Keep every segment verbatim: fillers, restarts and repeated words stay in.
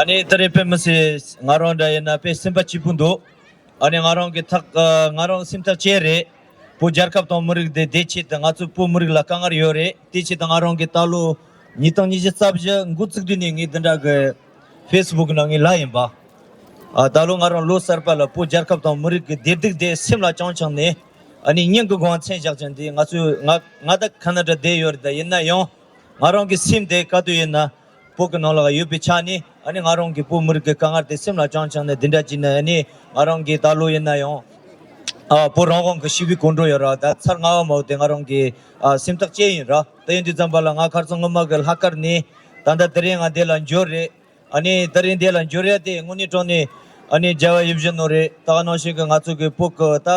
ཨ་ནི་ད་རེས་དཔེ་མི་སྲིད་ང་རང་འདྲ་ཡིན་ན་དཔེ་སེམས་པ་སྐྱིད་པོ་འདུག་ཨ་ནི་ང་རང་གི་ཐག་ཨ་ང་རང་སེམས་ཐག་བཅད་རེད། བོད་རྒྱལ་ཁབ་དང་མི་རིགས་དེ་བདེ་ཆེད་དུ་ང་ཚོ་བོད་མི་རིགས་ལ་དཀའ་ངལ་ཡོད་རེད། དེ་ཆེད་དུ་ང་རང་གི་ད་ལོ་ཉིས་སྟོང་ཉི་ཤུ་རྩ་བཞི་འགོ་བཙུགས་དུས་ནས་ངས་འདི་འདྲ་གི་ཕེ་སི་བུག་ནང་ངས་ལབ་ཡིན་པ། ཨ་ད་ལོ་ང་རང་ལོ་གསར་པ་ལ་བོད་རྒྱལ་ཁབ་དང་མི་རིགས་ཀྱི་བདེ་སྡུག་དེ་སེམས་ལ་བཅངས་བཅངས་ནས་ཨ་ནི་སྙིང་གི་སྒོ་ནས་མཚན་བཞག་ཅིང་དེ་ང་ཚོས་ང་ང་ད་ཁ་ན་ཌ་བསྡད་ཡོད་རེད། ད་ཡིན་ན་ཡང་ང་རང་གི་སེམས་དེ་ག་དུས་ཡིན་ན། བོད་ཀྱི་ནང་ལ་ཡོད་པའི་ཆ་ནས་ཨ་ནི་ང་རང་གི་བོད་མི་རིགས་ཀྱི་དཀའ་ངལ་དེ་སེམས་ལ་བཅངས་བཅངས་ནས་འདི་འདྲ་བྱས་ནས་ཨ་ནི་ང་རང་གི་ད་ལོ་ཡིན་ན་ཡང་ཨ་བོད་རང་དབང་གི་ཞི་བའི་གོམ་བགྲོད་ཡོད་ར། ད་ཚར་ལྔ་པ་མ་བོ་དེ་ང་རང་གི་ཨ་སེམས་ཐག་བཅད་ཡིན་ར། དེ་ཡིན་དུས་ཙམ་པ་ལ་ང་ཁ་སང་སྔོན་མ་གི་ལྷག་དཀར་ནས་ད་ལྟ་དེ་རིང་ང་འདི་ལ་འབྱོར་རེད། ཨ་ནི་དེ་རིང་འདི་ལ་འབྱོར་ཡ་དེ་དངོས་གནས་དྲང་ནས་ཨ་ནི་རྒྱལ་བ་ཡིད་བཞིན་ནོར་རེད། ད་ག་ནང་བཞིན་གི་ང་ཚོ་གི་བོད་གི་ད།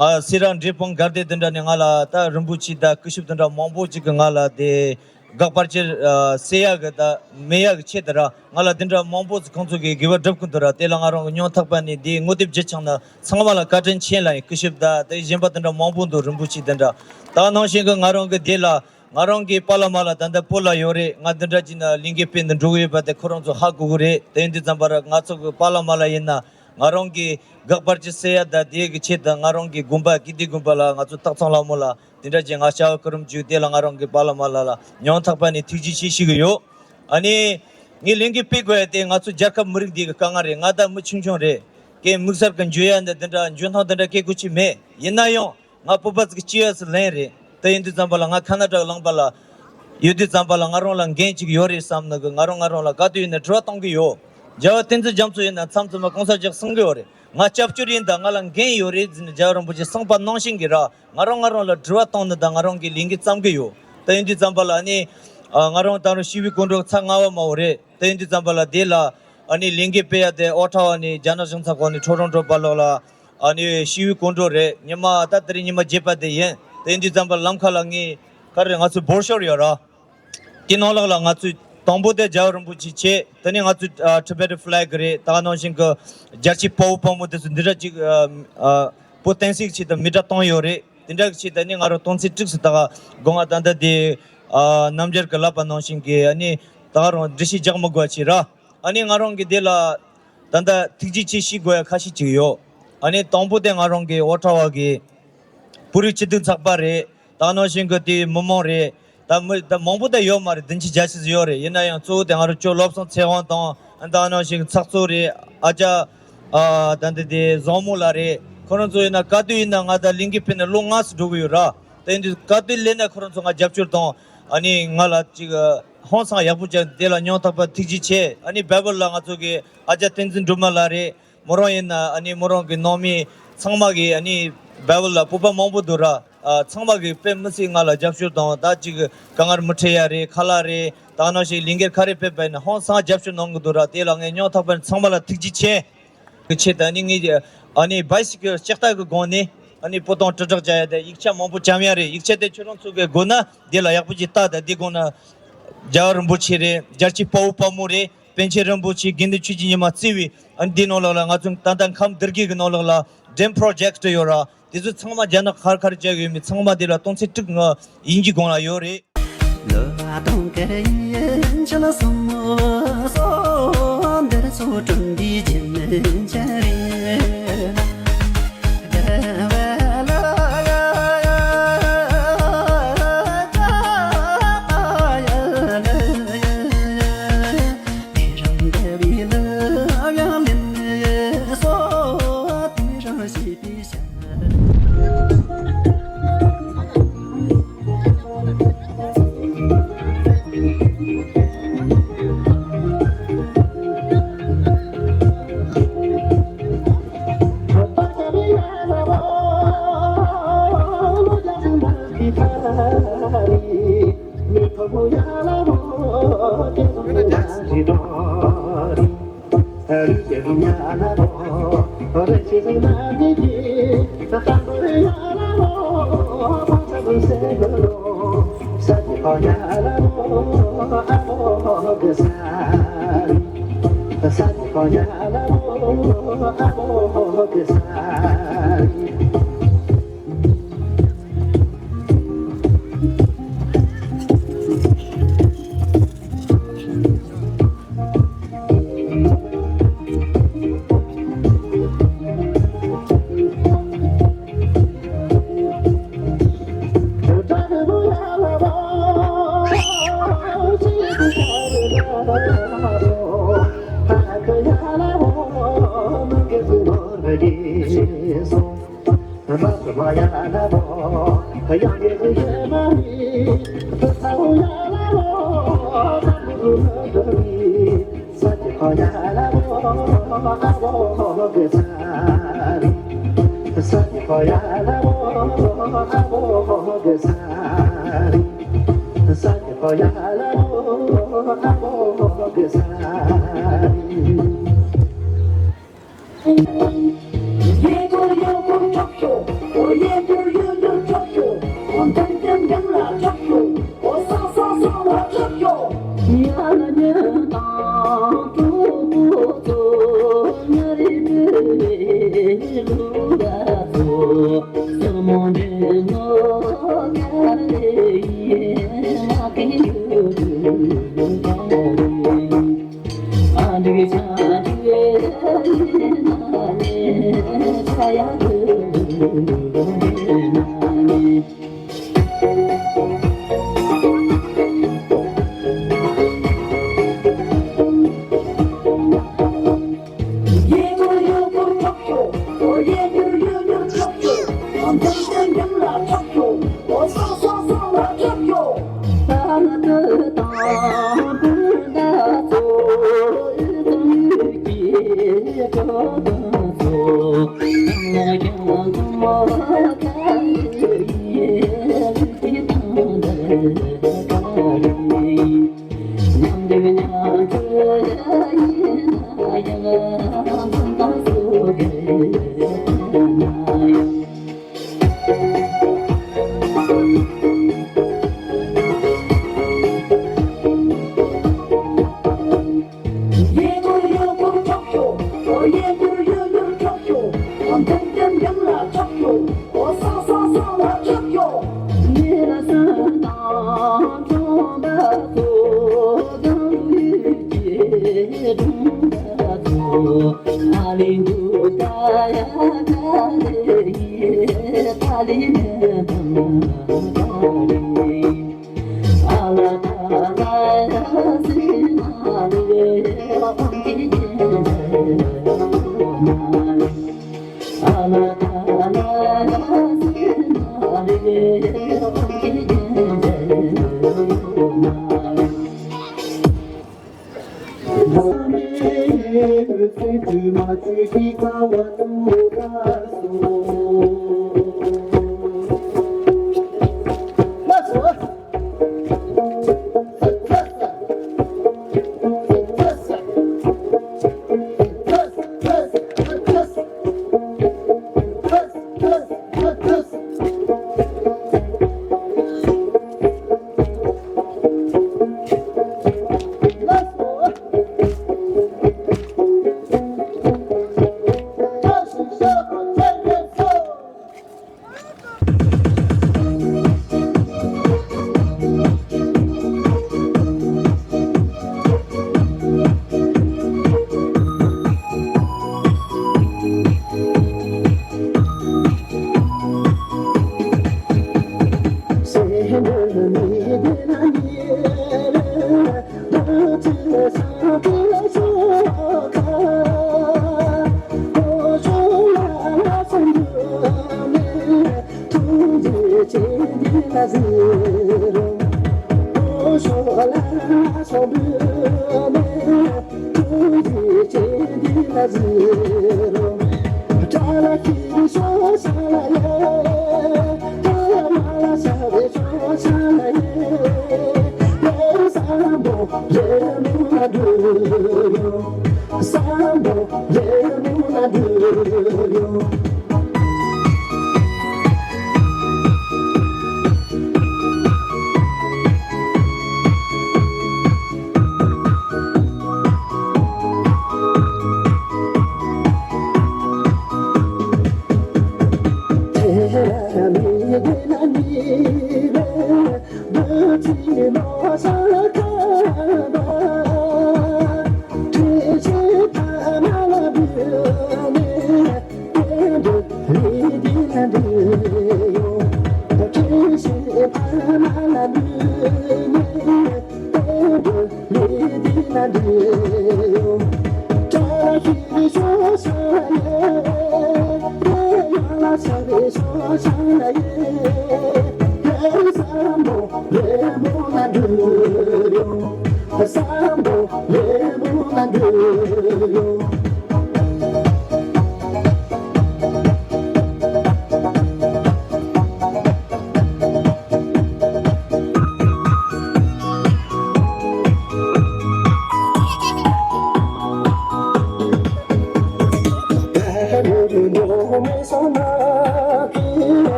ང་སེ་ར་འབྲས་སྤུངས་དགའ་སྡེ་དེ་འདྲ་ནས་ང་ལ་ད་རིན་པོ་ཆེ་ད་སྐུ་ཞབས་དེ་འདྲ་མང་པོ་ཅིག་གིས་ང་ལ་དེ་དགག་པར་ཅིག་ཨ་སེལ་ཡག་གི་ད་མེད་ཡག་གི་ཆེད་དུ་ར་ང་ལ་དེ་འདྲ་མང་པོ་ཅིག་ཁོང་ཚོ་གིས་དགེ་བ་སྒྲུབ་ཀྱི་འདུག་ར། དེ་ལ་ང་རང་གི་སྙིང་ཐག་པ་ནས་དེ་ངོ་དེབ་བརྒྱུད་བྱུང་ན་ཚང་མ་ལ་བཀའ་དྲིན་ཆེ་ལབ་ཡིན། སྐུ་ཞབས་ད་དེ་གཞན་པ་དེ་འདྲ་མང་པོ་འདུག་རིན་པོ་ཆེ་དེ་འདྲ། ད་ནང་བཞིན་གི་ང་རང་གི་དེ་ལ། ང་རང་གི་པཱ་ལགས་མཱ་ལགས་ད་ལྟ་བོད་ལ་ཡོད་རེད། ང་འདི་འདྲ་ཅིག་ན་ལས་འགུལ་སྤེལ་ནས་འགྲོ་གི་ཡོད་པ་དེ་ཁོ་རང་ཚོ་ཧ་གོ་གི་རེད། དེ་ཡིན་དུས་ཙམ་པ་ར་ང་ཚོ་གི་པཱ་ལགས་མཱ་ལགས་ཡིན་ན་ང་རང་གི་དགག་པར་ཅིག་སེལ་ཡ་ད་དེ་གི་ཆེད་དུ་ང་རང་གི་དགོན་པ་དགེ་ལྡན་དགོན་པ་ལ་ང་ཚོ་སྟག་ཚང་ལྷ་མོ་ལ་དེ་འདྲ་ཅིག་ང་བྱ་བ་སྐུ་རིམ་བཅུག་དེ་ལ་ང་རང་གི་པཱ་ལགས་མཱ་ལགས་ལ་སྙིང་ཐག་པ་ནས་ཐུགས་རྗེ་ཆེ་ཞུ་གི་ཡོད། ཨ་ནི་ངས་ལས་འགུལ་སྤེལ་དགོས་ཡ་དེ་ང་ཚོ་རྒྱལ་ཁབ་མི་རིགས་འདི་གི་དཀའ་ངལ་རེད། ང་ད་མི་ཆུང་ཆུང་རེད། གན་དམིགས་བསལ་གི་འཇུ་ཡ་འདི་འདི་འདྲ་འཇོན་ཐང་འདི་འདྲ་སྐད་གོ་ཆི་མེད། ཡིན་ན་ཡང་། ང་བོད་པ་ཚོ་གི་སྐྱེ་ཡ་སི་ལན་རེད། དེ་ཡིན་དུས་ཙམ་པ་ལ་ང་ཁ་ན་ཌ་ལངས་པ་ལ་ཡོད་དུས་ཙམ་པ་ལ་ང་རང་ལ་འགན་ཅིག་ཡོད་རེད་བསམ་ནི་གི་ང་རང་ང་རང་ལ་ག་དུས་ཡིན་ན་དྲི་བ་གཏོང་གི་ཡོད། རྒྱལ་བ་བསྟན་འཛིན་རྒྱ་མཚོ་ཡིན་ན་མཚམས་མཚམས་མ་གོང་ས་མཆོག་གསུང་གི་ཡོད་རེད། ང་སྐྱབས་བཅོལ་ཡིན་ད་ང་ལ་འགན་ཡོད་རེད་ཟེར་ནས་རྒྱལ་བ་རིན་པོ་ཆེ་གསུངས་པ་ནང་བཞིན་གི་ར་ང་རང་ང་རང་ལ་དྲི་བ་གཏོང་ནི་ད་ང་རང་གི་ལས་འགན་བརྩམས་གི་ཡོད། དེ་ཡིན་དུས་ཙམ་པ་ལ་ནི་ང་རང་ད་རུང་ཞི་བའི་གོམ་བགྲོད་ཚར་ལྔ་པ་མ་བོ་རེད། དེ་ཡིན་དུས་ཙམ་པ་ལ་དེ་ལ་ཨ་ནི་ལས་འགུལ་སྤེལ་ཡ་དེ་ཨོ་ཊ་ཝ་ནས་རྒྱ་ནག་གཞུང་ཚབ་ཁང་ནས་ཁྲོ་རོང་ཁྲོ་པ་ལོག་ལ། ཨ་ནི་ཞི་བའི་གོམ་བགྲོད་རེད། ཉི་མ་ད་དེ་རིང་ཉི་མ་བརྒྱད་པ་དེ་ཡིན། དེ་ཡིན་དུས་ཙམ་པ་ལམ་ཁ་ལ་ངས་ག་རེ་ང་ཚོའི་བོར་ཤོར་ཡོད་ར། དེ་ནང་ལོགས་ལ་ང་ཚོའི་དང་པོ་དེ་རྒྱལ་བ་རིན་པོ་ཆེ་ཆེ། དེ་ནས་ང་ཚོའི་ཨ་Tibetan flag་རེད། ད་ག་ནང་བཞིན་གི་རྒྱལ་གཅེས་དཔའ་བོ་དཔའ་མོ་དེ་ཚོ་འདི་འདྲ་ཅིག་ཨ་ཨ་བོད་བསྟན་སྲིད་ཀྱི་ཆེད་དུ་མི་དགྲ་བཏང་ཡོད་རེད། དེ་འདྲ་གི་ཆེད་དུ་ནི་ང་རང་དོན་ཚན་དྲུག་སུ་ད་ག་སྒོ་ང་ད་ལྟ་དེ་ཨ་རྣམ་རྒྱལ་གི་ལབ་པ་ནང་བཞིན་གི་ཨ་ནི་ད་ག་རང་འགྲེལ་བཤད་རྒྱག་མི་དགོས་ཆེ་ར། ཨ་ནི་ང་རང་གི་དེ་ལ་ད་ལྟ་ཐུགས་རྗེ་ཆེ་ཞུ་དགོས་ཡ་ཁ་ཤས་ཅིག་ཡོད། ཨ་ནི་དང་པོ་དེ་ང་རང་གི་ཨོ་ཊ་ཝ་གི་བོད་རིགས་སྤྱི་མཐུན་ཚོགས་པ་རེད། ད་ནང་བཞིན་གི་དེ་མི་མང་རེད། ད་མི་ད་མང་པོ་ད་ཡོད་མ་རེད། བདུན་ཅུ་གྱ་བཞི་ཙམ་ཡོད་རེད། ཡིན་ན་ཡང་གཙོ་བོ་དེ་ང་རང་ཅོ་བློ་བཟང་ཚེ་དབང་དང་ཨ་ད་ནང་བཞིན་གི་ཚགས་གཙོ་རེད། ཨ་ཅག་ཨ་ད་འདི་དེ་བཟང་མོ་ལགས་རེད། ཁོ་རང་ཚོ་ཡིན་ན་ག་དུས་ཡིན་ན་ང་ད་ལས་འགུལ་སྤེལ་ནས་ལོ་ལྔ་ཙམ་འགྲོ་གི་ཡོད་ར། དེ་ཡིན་དུས་ག་དུས་སླེབས་ན་ཁོ་རང་ཚོ་ང་རྒྱབ་སྐྱོར་དང་ཨ་ནི་ང་ལ་ཅིག་ཧང་སང་ཡག་པོ་ཅིག་དེ་ལ་སྙིང་ཐག་པ་ཐུགས་རྗེ་ཆེ། ཨ་ནི་བལ་པོ་ལ་ང་ཚོ་གི་ཨ་ཅག་བསྟན་འཛིན་སྒྲོལ་མ་ལགས་རེད། མོ་རང་ཡིན་ན་ཨ་ནི་མོ་རང་གི་ནང་མི་ཚང་མ་གི་ཨ་ནི་བལ་པོ་ལ་བོད་པ་མང་པོ་འདུག་ར། ཨ་ཚང་མ་གི་དཔེ་མི་སྲིད་ང་ལ་རྒྱབ་སྐྱོར་དང་ད་ཅིག་དཀའ་ངལ་མི་འཕྲད་ཡ་རེད། ཁ་ལག་རེད། ད་ནང་བཞིན་ལས་འགུལ་ག་རེ་སྤེལ་བ་ཡིན་ན་ཧང་སང་རྒྱབ་སྐྱོར་གནང་གི་འདུག་ར། དེ་ལ་ངས་སྙིང་ཐག་པ་ནས་ཚང་མ་ལ་ཐུགས་རྗེ་ཆེ། གི་ཆེད་དུ་ནི་ངས་ཨ་ནི་བཱའི་སི་ཀལ་ལྕགས་ཐག་གི་སྒང་ནས་ཨ་ནི་སྤོ་ཐང་དྲིལ་བསྒྲགས་བྱ་ཡ་དེ་ཡིག་ཆ་མང་པོ་བཅམ་ཡ་རེད། ཡིག་ཆ་དེ་ཁྱོད་རང་ཚོ་གི་དགོས་ན་འདི་ལ་ཡག་པོ་ཅིག་ལྟ། ད་འདི་སྒང་ན་རྒྱལ་བ་རིན་པོ་ཆེ་རེད། རྒྱལ་གཅེས་དཔའ་བོ་དཔའ་མོ་རེད། པཎ་ཆེན་རིན་པོ་ཆེ་དགེ་འདུན་ཆོས་ཀྱི་ཉི་མ་གཙོས་པའི་ཨ་ནི་འདི་ནང་ལོགས་ལ་ང་ཚོ་ད་ལྟ་ཁམས་སྡེ་དགེ་གི་ནང་ལོགས་ལ་ཌེམ་པོ་རོ་ཇེཀ་ཊི་ཡོད་ར། དེ་ཚོ་ཚང་མ་རྒྱ་ནག་ག་རེ་ག་རེ་བྱས་ཡོད་མེད་ཚང་མ་དེ་ལ་དོན་ཚན་དྲུག་ལྔ་དབྱིན་ཇིའི་སྒང་ལ་ཡོད་རེད།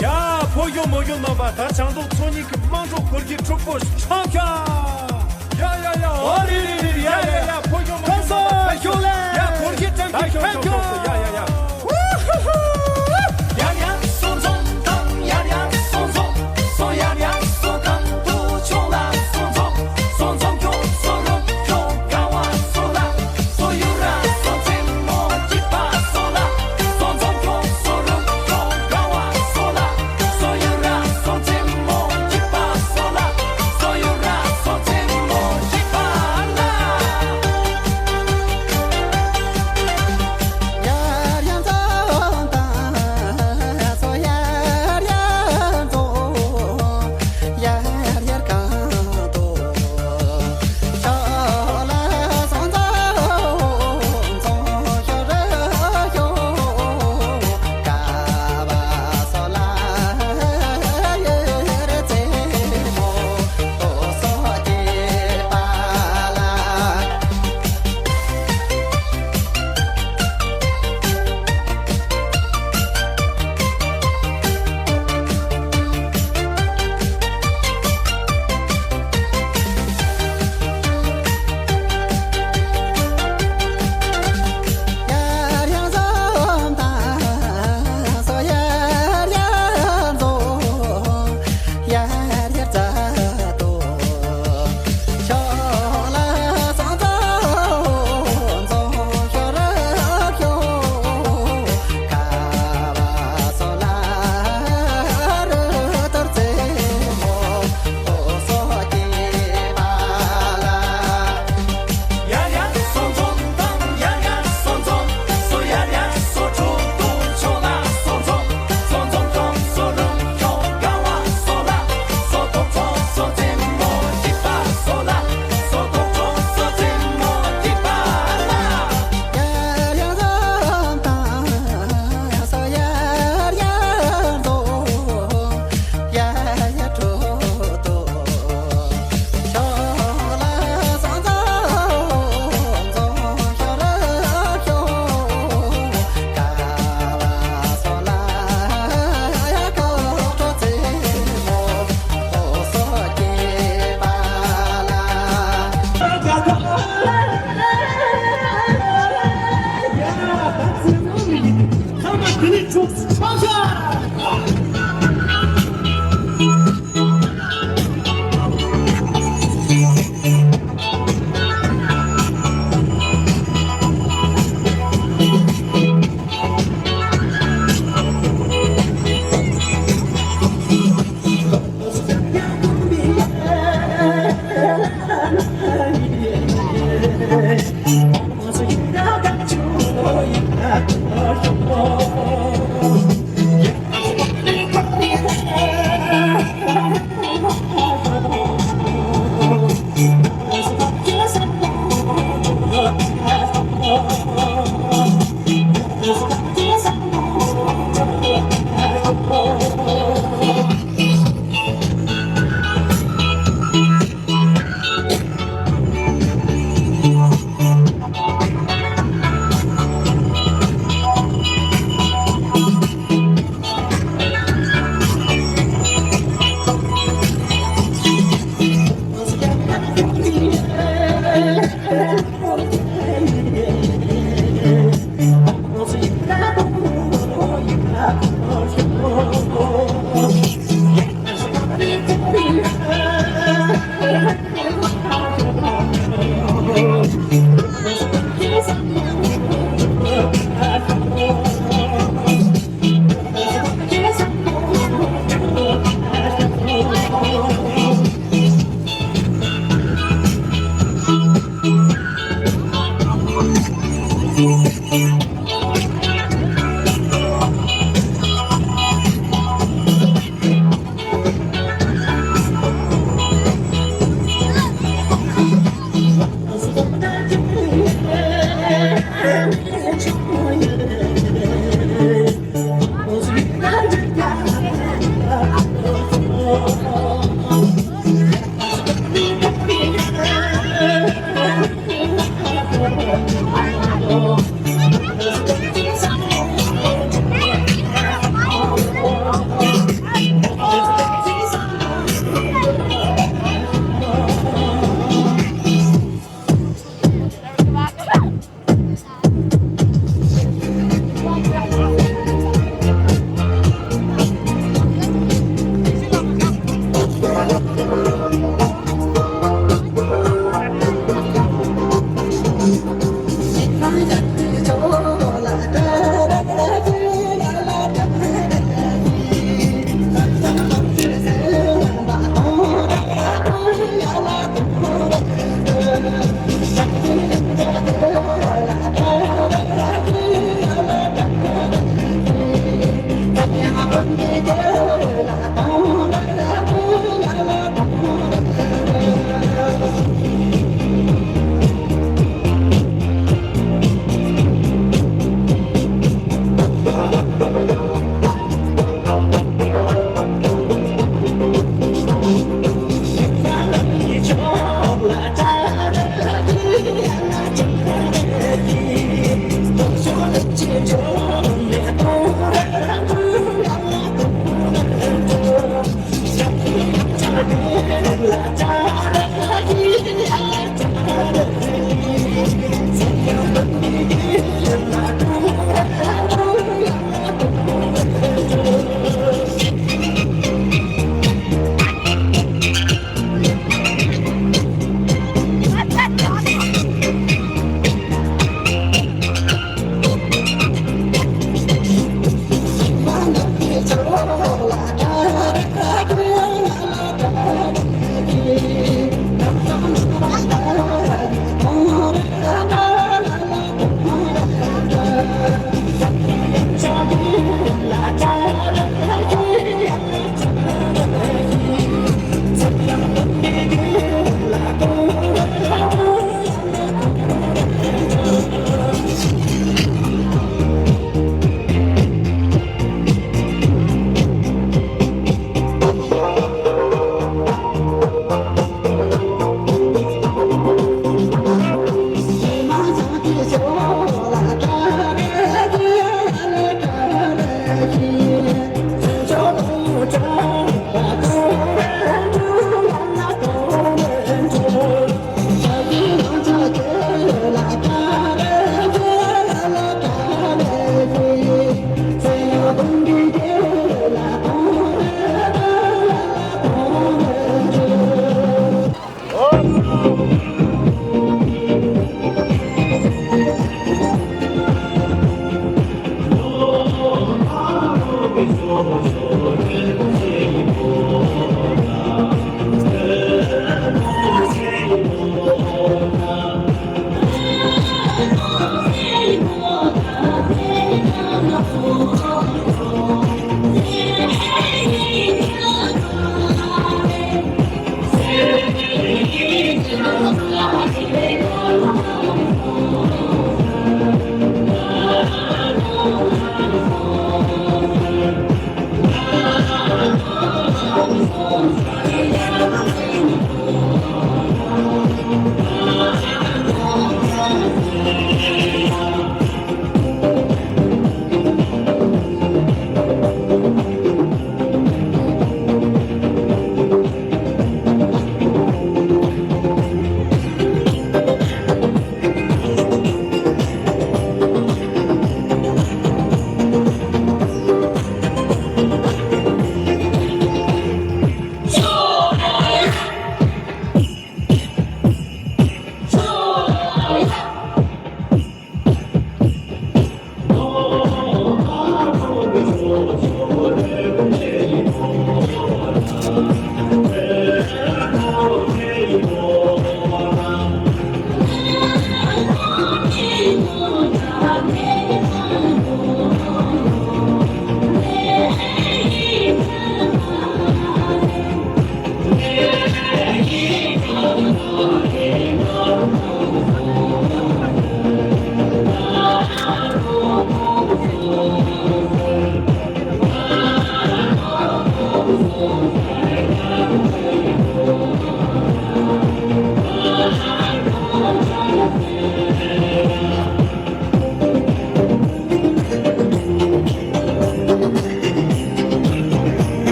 ཡ། ཕོ་གཞོན་མོ་གཞོན་རྣམ་པ། ད་བྱང་རྫོང་ཚོ་གཉིས་ཀྱི་དམངས་ཁྲོད་སྐོར་གྱི་ཕྲུ་གུ་འཆམ་ཤ། ཡ་ཡ་ཡ། ཨོ་རེ་རེ་རེ། ཡ་ཡ་ཡ། ཕོ་གཞོན་མོ་གཞོན་རྣམ་པ། ཕན་ཚུན་ཞུགས་ལེ། ཡ། སྐོར་གྱི་བཀྲ་ཤིས་ཕན་ཚུན། ཡ་ཡ་ཡ། ཝུ་ཧུ་ཧུ། ཡ་ཡ། སོང་ཙང་དང་། ཡ་ཡ། སོང་ཙང་། སོང་། ཡ་ཡ། སོང་དང་དུ་ཆུང་ལ། སོང་ཙང་། སོང་ཙང་། ཁྱོད་སོང་རུང་ཁྱོད་ག་བ་སོང་ལ། སོ་ཡུ་ར་སོ་ཙེ་མོ་གཅིག་པ་སོ་ལ། སོ་ཙོ་ཁྱོ་སོ་རུ་ཁྱོ་ག་བ་སོ་ལ། སོ་ཡུ་ར་སོ་ཙེ་མོ་གཅིག་པ་སོ་ལ། སོ་ཡུ་ར་སོ་ཙེ་མོ་གཅིག་པ་ལ།